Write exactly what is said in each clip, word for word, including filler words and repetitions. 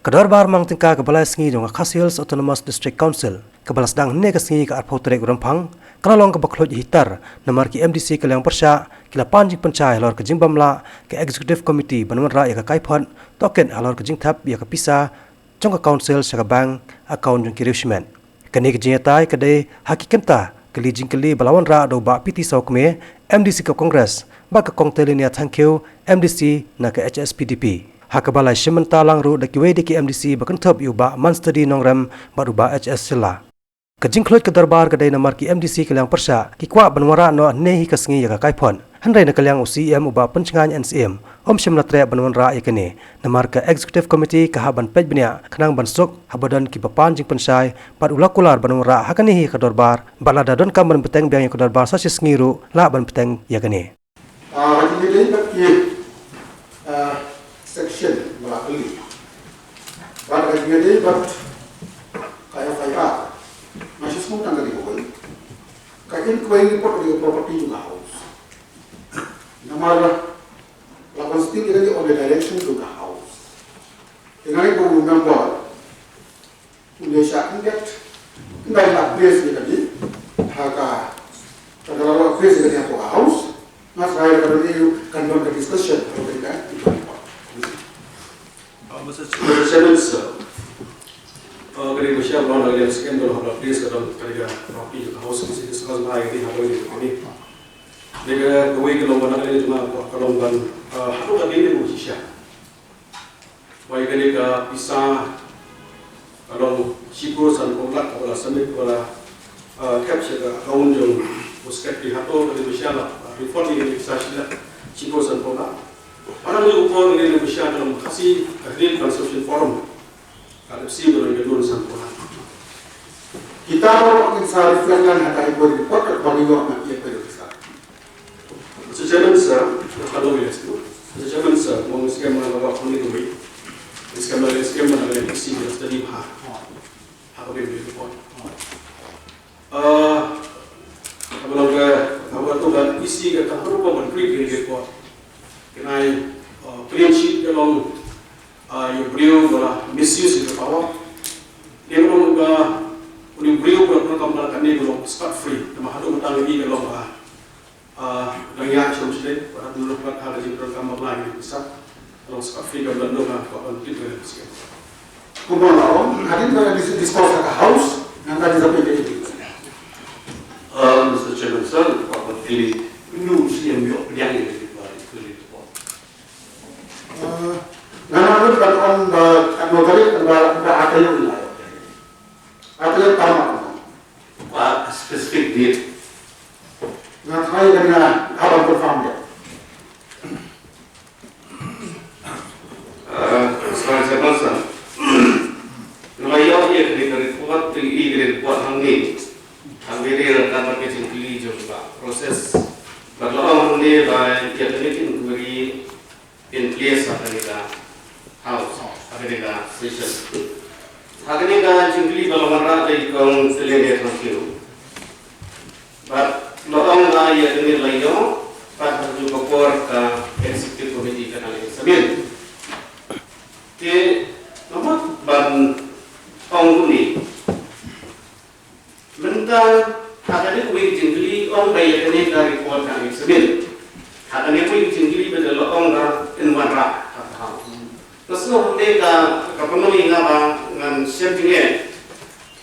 Ka dorbar mang tyngka kaba lai sngi jong ka Khasi Hills Autonomous District Council, kaba la sdang hynne ka sngi ka arphew tarik u Rymphang, ka la long kaba khluid hitar, namar ki M D C ka liang pyrshah ki la pan jingpynshai halor ka jingbym lah ka Executive Committee ban wanrah ïa ka kaiphod tohkit halor ka jingthep ïa ka pisa jong ka Council sha ka bank account jong ki riew shimet. Kane ka jingïatai ka dei ha ki kynta kali jingkylli ba la wanrah da u Bah P T Sawkmie, M D C ka Congress, bad ka Kong Talinia Thangkhiew, M D C na ka H S P D P, ha kaba la shim bynta lang ruh da kiwei de ki M D C ba kynthup ïa u Bah Manstadi Nongrem bad u Bah H S Shylla. Ka jingkhluid ka dorbar ka dei namar ki M D C ka liang pyrshah ki kwah ban wanrah noh hynne hi ka sngi ïa ka kaiphod. Hynrei na ka liang u C E M u Bah Pynshngaiñ N Syiem um shym la treh ban wanrah ïa kane, namar ka Executive Committee ka hap ban peit bniah khnang ban suk haba don kiba pan jingpynshai, bad u la kular ban wanrah ha kane hi ka dorbar, bad lada donkam ban bteng biang ïa ka dorbar sa shi sngi ruh lah ban bteng ïa kane. Ah, ka jingïadei bad ki, ah, section ba la kylli. Bad ka jingïadei bad ka F I R. Nga shu sngewthuh tang ka dei kawei. Ka inquiry report ka dei ka property jong ka House. Namar la constitute ïa ka dei on the direction jong ka House. Te nga ngeit ba u member u dei shah khyndiat. Ynda la place ïa ka dei ha ka, ka la place ïa ka dei ha ka House. Nga tharai ka dei kan don ka discussion ha ka dei ka. Ah, Mister Chair, Mister Chairman, sir. Ah, ka dei ba shah ba la scam don ha ka place ka don ka dei ka property ka House ki discuss ba ïa ka dei ha ka dei ka dei. Dei ka kawei ka long ba na ka dei jong nga ka long ban, ah, haduh ka dei ka dei shisha. Wei kane ka pisa ka long shiphew sanphew lak kaba la submit kaba la, ah, thep sha ka account jong u secretary. Hato ka dei ba shisha la, ah, refund ïa kane ka pisa shi lak shiphew sanphew lak. Haba ngi ïohi ka dei ba shisha ka long Khasi Hills Conservation Forum ka dep siew ka long ka dun sanphew lak. Kita baroh ngin sa reflect lang ha ka inquiry report kaba ngi ïoh na ïa ka pisa. Mister Chairman, sir, hello, yes, no. Mister Chairman, sir, mo ngi skhem na ka wah puni doi. Ngi skhem na, ngi skhem na ka E C ka study bha. Ha ka bim bim ko. Ah, ka ba long ka, ka ba tu ka E C ka ta ru ko ban create ka report. Ka nai, ah, clean sheet ka long, ah, ïa u briew ba la misuse ïa ka power. Ka long ka, u briew ba la pyndonkam ba la kane ka long scot free. Namar haduh mynta ka long ba Ah, dang ïa shong shlei, wat hap nurut bad ha ka jingpyndonkam ba la ïa pisa. Long scot free ka ban dong ha ka ban tip ka skem. Kumba la ong, hadien ba dis-, discuss ha ka House, nangta dei sa pynbeit. Ah, Mister Chairman, sir, ka ban tip. Ynda u C M ïoh pdiang ïa ka ban tip. Ah, nga nang lut ban ong ba, ka notary, ba, ba ata ïoh ïa. Ata ïoh tama. Ba specific date. Nga try ka nga haba confirm dia. Ah, Mister Chairman, sir. Nga la ïoh ïa kane ka report, ïa kane ka report hangne. Hangne dei ka kata ka jingkylli jong ka process. Bad la ong hangne ba ïa kane ka inquiry in place ha kane ka House, ha kane ka session. Ha kane ka jingkylli ba la wanrah da i Kong Talinia Thangkhiew. Bad la ong ba ïa kane la ïoh, bad ha kajuh ka por ka Executive Committee ka dang examine. Te, namar ban ong kumne. Mynta, ha kane kawei ka jingkylli ong ba ïa kane ka report ka examine. Ha kane kawei ka jingkylli ba la ong ba in wanrah ha ka House. Ka shu ong ne ka, ka pynlong ïa nga ba ngan shem jingeh.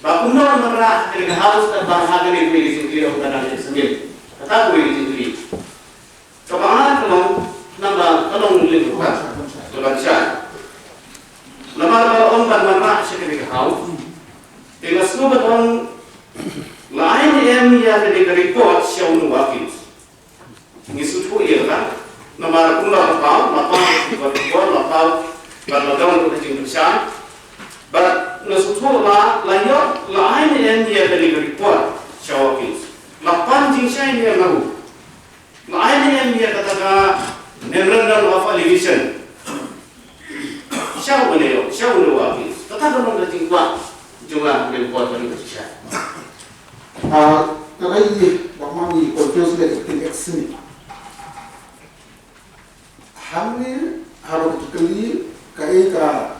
Ba kumno wanrah ha kane ka House, ba ha kane kawei ka jingkylli ong ka dang examine. Kata kawei ka jingkylli. Kaba ar ka long, nang ba ka long lynti ka ban shai. Namar ba ong ban wanrah sha kane ka House. Te nga sngewbha ban ong la ai ne em ïa kane ka report sha u Noah Akins. Ngi sngewthuh ïa kata. Namar kumba la paw, la paw, la paw, la paw, la paw, la don ka jingpynshai. Bad nga sngewthuh la, la ïoh, la ai ne em ïa kane ka report sha u Akins. La pan jingshai ne em na u. La ai ne em ïa kata ka memorandum of allegation. Sha u ne ïoh, sha u ne wa ki. Kata ka long ka jingkwah jong nga, ne kwah ka jingshai. Ah, ka ngi ba ma ngi confuse ne ka jingshai. Hangne, haba ki kylli, kaei ka,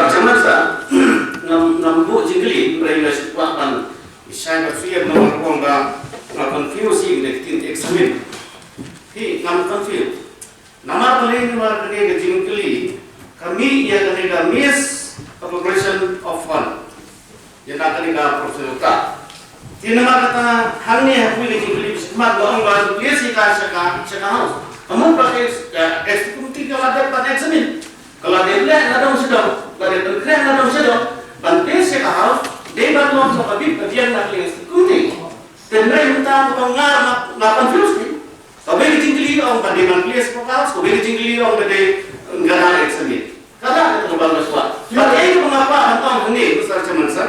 Sir Chairman Sir, ngam, ngam buh jingkylli, hynrei nga shu kwah ban shai ka phi namar kong ba nga confuse ïa ka ktien examine. Phi ngam confuse. Namar kane, namar kane ka jingkylli ka mih ïa kane ka misappropriation of fund. Ïa na kane ka prosecutor. Te namar kata hangne ha phi ka jingkylli ba smat ba ong ba phi sha ka, sha ka, sha ka House. Ka mut ba ka ex-, ka executive committee ka la dep ban examine. Ka la dep leh na dong sha dong. Ka la dep pynkhreh na dong sha dong. Ban phi sha ka House. Dei ban long ka bit ka biang na ka executive committee. Te hynrei mynta ka ba nga, nga, nga confuse ni. Kawei ka jingkylli ong ba dei ban phi sha ka House. Kawei ka jingkylli ong ba dei ban examine. Ka la ka tang ban la shuwa. Ba ei ka ba nga kwah ban ong hangne, Mister Chairman Sir.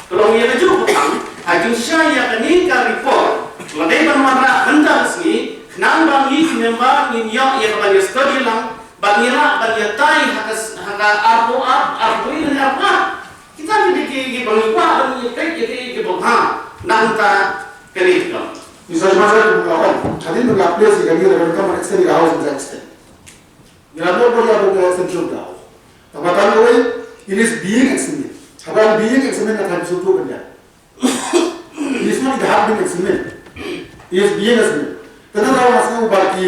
Ka long ïa ka juh ka pang, ha jingshai ïa kane ka report. Lada dei ban wanrah hynda ka sngi, khnang ba ngi ki member ngin ïoh ïa ka ban ïa study lang, ba ngi lah ban ïa tai ha ka s-, ha ka arphew ap, arphew ïa ka arphew ap. Kita ki dei ki, ki ba ngi kwah ban ïa peit ïa ki, ki ba bha. Nangta kane ka. Mister Chairman Sir, ka ong, hadien ba nga place ïa kane ka ban ka ban extend ïa ka House extend. Ngi la ïoh ba ïa ba extension ka House. Kaba tang kawei, it is being examined. Haba being examined ka tang shuh tu kan ïa. It is not, it has been examined. It is being examined. Kane la ong shu ba ki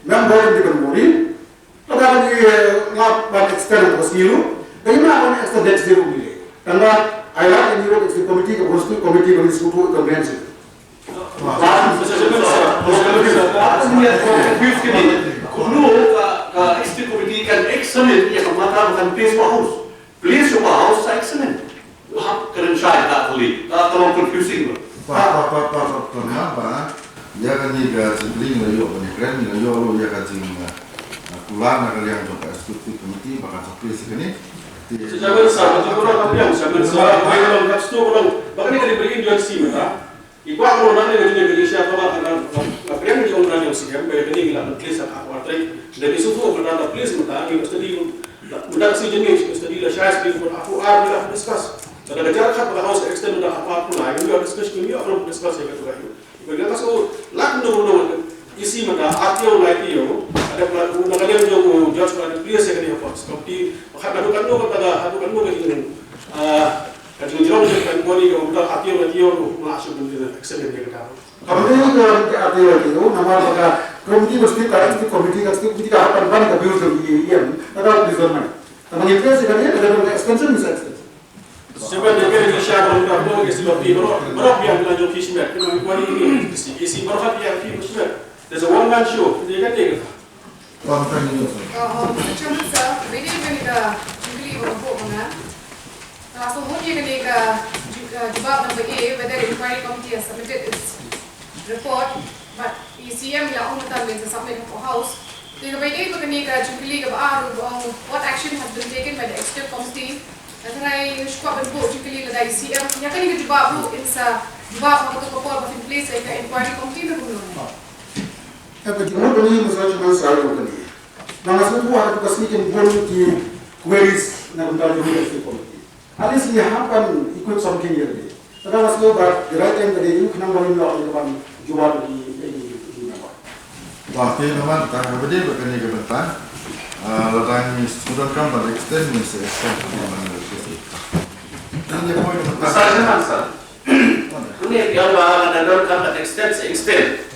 member ki ban mori. Lada ki, eh, la ban extend ka sngi ruh. Lada ki ma ban extend next year ruh ni. Tang ba, ai la ni ruh executive committee ka constitute committee ban shu tu convention. Kumno ka, ka executive committee kan examine ïa ka matter ba kan place wa House. Place wa House sa examine. Hap kren shai ka kali. Ka, ka long confusing ba. Pa, pa, pa, pa, pa, pa, pa, pa. Ïa kane ka jingkylli la ïoh ban kren, la ïoh ruh ïa ka jing, ah, kular na ka liang jong ka executive committee ba kan sa place kane. Te Chairman Sir, ba tu ko long ka liang, Chairman Sir, ba ka long ka stu ko long, ba kane ka dei ba in juan si mata. I kwah ko nang ne ka jingïakhun ka jingshai ka ba ka nang ka, ka, ka, Ong na ong C M, ba ïa kane ngi la pynplie sa ka arphew ar tarik. Da ki shu pynplie mynta, da please mynta ngi study mynta ka season ngi study la shai study put arphew ar ngi la discuss. Lada ka jar khat ba ka house extend mynta arphew ar pula ngi ïa discuss ngi ïa discuss ïa ka tu ka ïa. Ba ïa ka shu lak no no E C mynta arphew lai phew. Ada pula na ka liang jong u judge ba please ïa kane hapot. Seperti khat ka tu kan no kata ka tu kan no ka jing. Ah, ka jingjrong ka kan ko ni ka mynta arphew lai phew ma shu pynplie extend ïa ka. Kawei ka, ka ati lagi tu, namar ba ka committee mesti ka executive committee, ka executive committee ka hap ban ka bills jong E M, ka da resolution. Tang ba ngi press ka ni, ka da extension, mesti extension. Sebab dia kena kisah orang dah bawa ke sebab ni, baru, baru biar kita jom kismet, kita kuali ini, isi, isi baru hati yang kismet. There's a one man show, dia kata. Long time ago, sir. Uh, Mister Chairman, sir, kaba ïadei bad kane ka jingkylli ba ka buh mynne. Nga la sngewthuh ïa kane ka ju-, uh, jubab number A, whether the inquiry committee has submitted its report, but E C M la ong mynta ban sa submit ha House. Te kaba ïadei bad kane ka jingkylli kaba ar ruh ba ong, what action has been taken by the executive committee? Nga tharai nga shu kwah ban buh jingkylli lada E C M ïa kane ka jubab ruh in sa jubab ha kato ka por ba phin plie sa ïa ka inquiry committee ne kumno? Ïa, ka jingmut jong ngi, Mister Chairman, sa ïa kane. Ba nga sngewthuh ha ka sngi kin bun ki queries na ka bynta jong ngi ka State Committee. At least ngi hap ban equip something ïa kane. Te nga sngewthuh ba the right time ka dei khnang ba ngin ïoh ïa ka ban jubab ïa ki, ïa ki, ïa ki member. Wah, te namar ta ka bede ba kane ka bynta. Ah, lada ngi sngewdonkam ban extend, ngi sa extend ka bynta. Ngi ïa poi ka bynta. Mister Chairman, sir. Une ïa ba lada donkam ban extend, sa extend.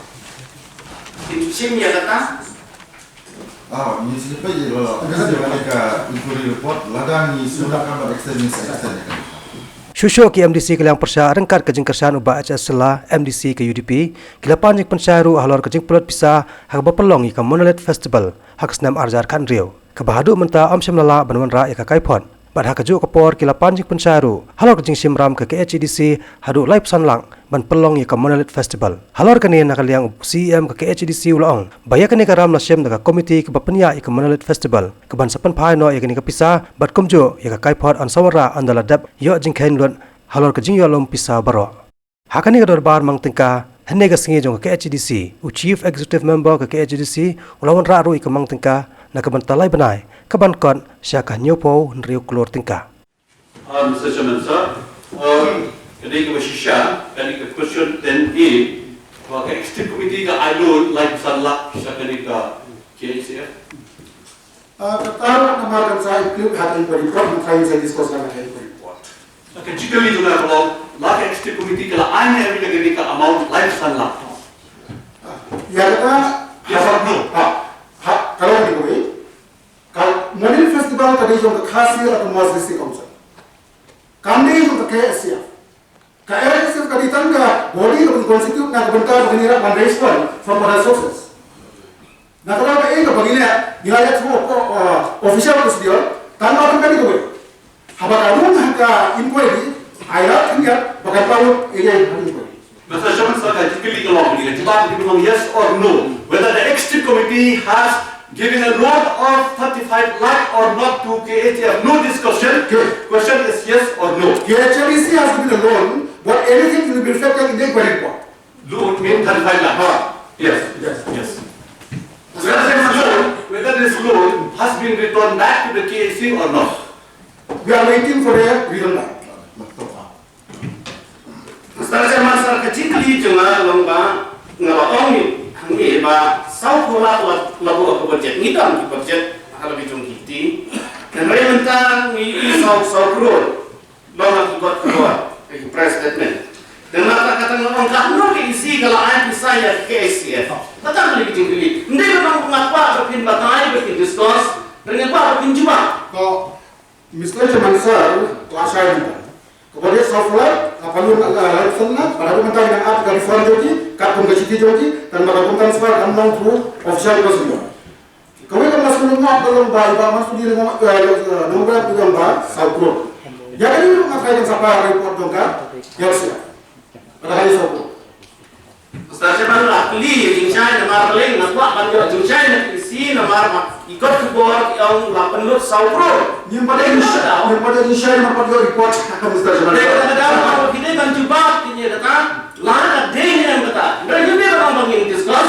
Kin shim ïa kata? Ah, ngi sngewthuh ïa la, ïa ka inquiry report, lada ngi sngewthuh ka ban extend, ngi sa extend ïa ka. Shuh shuh ki M D C ka Liang Pyrshah ryngkat ka jingkyrshan u Bah H S Shylla, M D C ka U D P, ki la pan jingpynshai ruh halor ka jingpynlut pisa ha kaba pynlong ïa ka Monolith Festival ha ka snem ar hajar khathynriew, kaba haduh mynta ym shym la lah ban wanrah ïa ka kaiphod. Bad ha kajuh ka por ki la pan jingpynshai ruh halor ka jingshimram ka K H A D C haduh laiphew san lak ban pynlong ïa ka Monolith Festival. Halor kane, na ka liang u C E M ka K H A D C u la ong ba ïa kane ka ram la shim da ka komiti kaba pynïaid ïa ka Monolith Festival, kaban sa pynphai noh ïa kane ka pisa, bad kumjuh ïa ka kaiphod yn sa wanrah ynda la dep ïoh jingkheiñ lut halor ka jingïoh lum pisa baroh. Ha kane ka dorbar mang tyngka hynne ka sngi jong ka K H A D C, u Chief Executive Member ka K H A D C u la wanrah ruh ïa ka mang tyngka na ka bynta lai bnai, kaban kot sha ka hynñiewphew hynriew klur tyngka. Ah, Mister Chairman, sir, ah, ka dei kaba shisha, ka dei ka question ten A, ba ka executive committee ka ai loan laiphew san lak sha kane ka K H A D C. Ah, kata ruh namar kan sa include ha ka inquiry report, kan sa discuss ha ka inquiry report. Ka jingkylli jong nga ka long, la ka executive committee ka la ai ne em ïa kane ka amount laiphew san lak? Ah, ïa kata, yes or no? Ha, ha, ka long ni kawei. Ka Monolith Festival ka dei jong ka Khasi Autonomous District Council. Kam dei jong ka K S C F. Ka K S C F ka dei tang ka body kaba constitute na ka bynta ba ngi hap ban raise fund from other sources. Na ka daw kaba ngi leh, ngi la leh through, uh, official procedure, tang ba kan ka dei kawei. Haba ka rung ha ka inquiry, ai lad khyndiat ba kan paw ïa ka inquiry. Mister Chairman, sir, ka jingkylli ka long, ka jubab ka long yes or no. Whether the executive committee has giving a loan of thirty-five lakh or not to K H A D C, no discussion. Good. Question is yes or no. K H A D C has given a loan, but anything will be reflected in the inquiry report. Loan means thirty-five lakh. Ah. Yes. Yes. Yes. Whether this loan, whether this loan has been returned back to the K H A D C or not. We are waiting for a return back. Mister Chairman, sir, ka jingkylli jong nga long ba, nga ba ong hangne ba saw klur la, la buh ka budget, ngi don ki budget ha la ki jong ki kti. Hynrei mynta ngi i saw, saw klur. Long ha ki kot khubor, ki press statement. Te nga kata, kata nga ong katno ka E C ka la ai pisa ïa ka K H A D C. Kata ka la ki jingkylli. Ym dei ba nga kwah ba kin batai, ba kin discuss, hynrei nga kwah ba kin jubab. Ko Mister Chairman, sir, to la shai mynta. Ka budget saw klur, ka palu na, la, la, la, la, para mynta ngi nang ap ka refund jong ki, katkum ka shuki jong ki, tang ba katkum transfer kam long through official procedure. Kawei ka mas ka long ba, ba mas ka long ba, eh, eh, nong ba ka long ba saw klur. Ïa kane ruh nga try ban sa phah report jong ka, ïa ka shuki. Kata ka dei saw klur. Mister Chairman, la kylli jingshai namar lei nga kwah ban ïoh jingshai na ka E C namar ma i kot khubor i ong la pynlut saw klur. Ngim pat ïoh jingshai, ngim pat ïoh jingshai namar pat ïoh report, Mister Chairman. Dei kata ka daw ma ki dei ban jubab kine kata, la ka dei ne em kata. Hynrei ngim dei ban ong ba ngin discuss.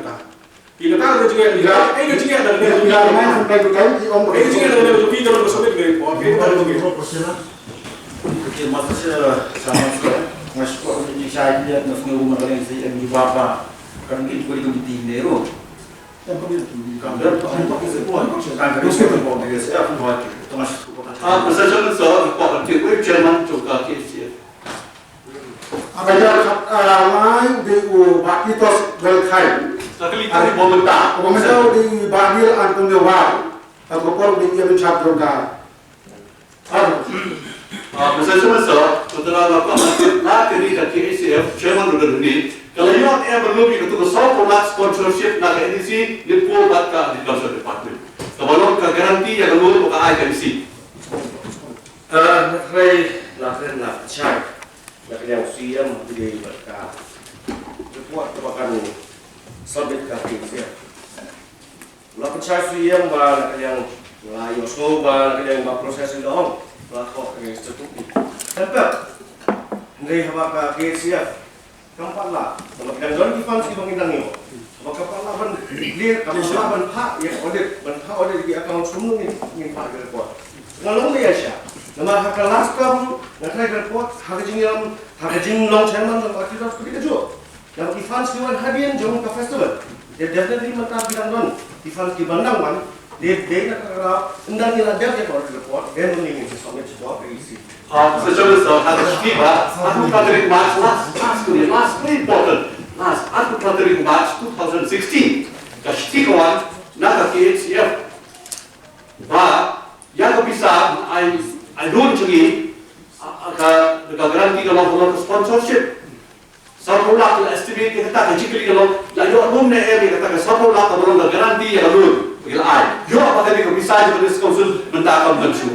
kata. Ki kata ka jingeh, ka, ka jingeh da ka jingeh. Ka jingeh da ka jingeh, ka jingeh da ka jingeh. Ka jingeh da ka jingeh. Ah, Mister Chairman, sir, report on the chairman jong ka K H A F. Aba ïa, ah, lai u dei u Bah Titos Welkhai. Ka kali ka bom mynta. Bom mynta u dei u Bah Neil Antonio War. Ka por u dei u Chairman jong ka. Ah, Mister Chairman, sir, mynta la ka, la ka ri ka K H A F, Chairman ruh don hangne. Ka la ïoh eh ban lum ïa katu ka saw phew lak sponsorship na ka N E C, NEEPCO bad ka Agriculture Department. Kaba long ka guarantee ïa ka loan ba ka ai ka N E C. Ah, nga khrei la kren la pynshai na ka liang C M, ki dei bad ka report kaba kan submit ka K H A F. La pynshai C M ba na ka liang, la ïohsngew ba na ka liang ba process ïa ong, la khot ka register company. Hynrei hynrei haba ka K H A F kam pat lah, haba ki dang don ki funds kiba ngin dang ïoh, haba kam pat lah ban clear, kam pat lah ban phah ïa ka audit, ban phah audit ki account, kumno ngin, ngin phah ïa ka report. Nga long ba ïa sha, namar ha ka last term nga tharai ka report, ha ka jingïalam, ha ka jinglong chairman jong ka auditor, ka dei kajuh. Namar ki funds ki wan hadien jong ka festival. Dei definitely mynta ki dang don ki funds kiban dang wan. Dei, dei na ka, ynda ngi la dep ïa ka audit report, then only ngin sa submit sha ka E C. Ah, Mister Chairman, sir, ha ka shithi ba, arphew tarik March, last, last, last, very important, last, arphew tarik March two thousand sixteen. Ka shithi ka wan na ka K H A F ba ïa ka pisa ai, ai loan jong ngi, ah, ka, ka guarantee ka long, ka long sponsorship. Saw phew lak la estimate ïa kata, ka jingkylli ka long, la ïoh lum ne em ïa kata ka saw phew lak kaba long ka guarantee ïa ka loan ba ki la ai. Ïoh ba kane ka pisa jong ka District Council mynta kam don shuh.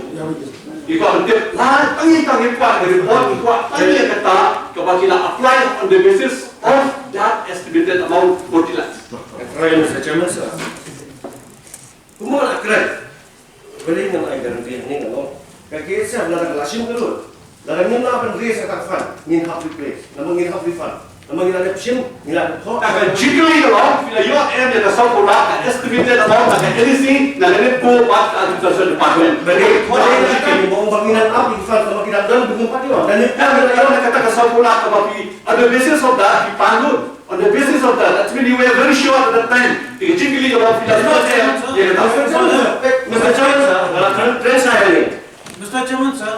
Ngi kwah ban tip, la tang ngi, tang ngi kwah ka report, ngi kwah tang ïa kata kaba ki la apply on the basis of that estimated amount forty lakhs. Right, Mister Chairman, sir. Kumba la kren, balei ngan ai guarantee hangne, nga ong. Ka K H A F lada ka la shim ka loan, lada ngim lah ban raise ïa ka fund, ngin hap replace. Namar ngin hap refund. Namar ngi la dep shim, ngi la dep thoh. Ka jingkylli ka long, phi la ïoh em ïa ka saw phew lak, ka estimated amount na ka N E C, na ka NEEPCO bad ka Agriculture Department. Balei, balei ka jingkylli, ba ong ba ngin nang ap refund, namar ki dang don ba ngim pat ïoh. Ka NEEPCO, ngi la ïoh na kata ka saw phew lak kaba phi, on the basis of that, phi pan loan. On the basis of that, that means you were very sure at that time. Ka jingkylli ka long, phi la ïoh em ïa kata. Mister Chairman, sir, nga la kren, kren shai hangne. Mister Chairman, sir,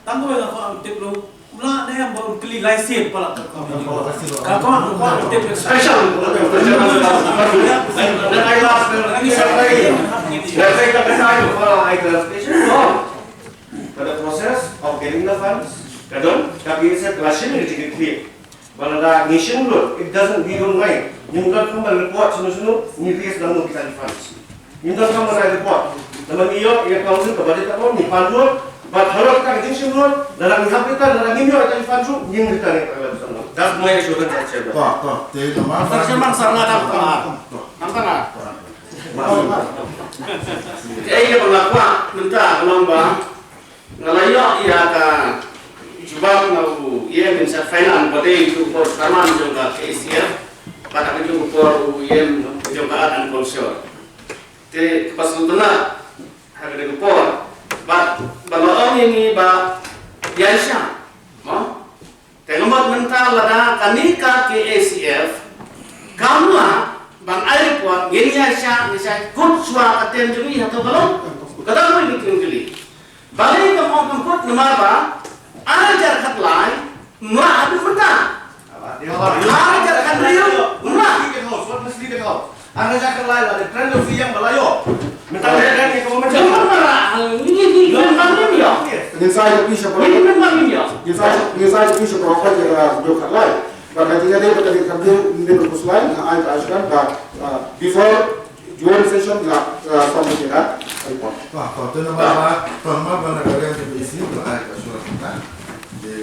tang ko nga fa tip lo. Na ne ba kli lai sien pala ka ko. Ka ko ko te special. But the process of getting the funds, ka don, ka bi se clashing ni ticket clear. Bala da ngi shim lut, it doesn't, we don't mind. Ngi don kumba report sunu sunu, ngi raise na ngi kita funds. Ngi don kumba na report. Nama ngi yo, ya council ka budget ako, ngi pan lut, but halor ka jing shim lut, da ngi hap kita, da ngi yo kita funds, ngi kita ni ka. That's my assurance, Chairman. To, to, te nama. Chairman, sarna tam tana. Tam tana. Te ïa ba nga kwah mynta ka long ba nga la ïoh ïa ka jubab na u E M in charge finance ba dei u por chairman jong ka K A C F, ba ta ka jong u por u E M jong ka Art and Culture. Te ka pas lu tena ha ka dei u por ba ba la ong ïa ngi ba ïa sha mo. Te ka mut mynta lada kane ka K A C F kam lah ban ai report, ngin ïa shah, ngin shah kut shuwa ka term jong ngi hato ka long. Kata ka mut ngi kylli. Balei kam ong kam kut namar ba ar hajar khatlai mlah haduh mynta. Ar hajar khathynriew mlah. Ar hajar khatlai la dei trend of ïa ba la ïoh. Mynta dei trend ïa ka ba mynta. Ngin sa ïoh pisa pro. Ngin sa ïoh pisa pro ka jaka jong khatlai. Ba ka jingïadei ba ka dei ka dei ni ba kuslai nga ai ka assurance ba before June session la submit ïa ka report. Ba ko tu nama ba, tu nama ba na ka riang ka bisi ba ai ka assurance.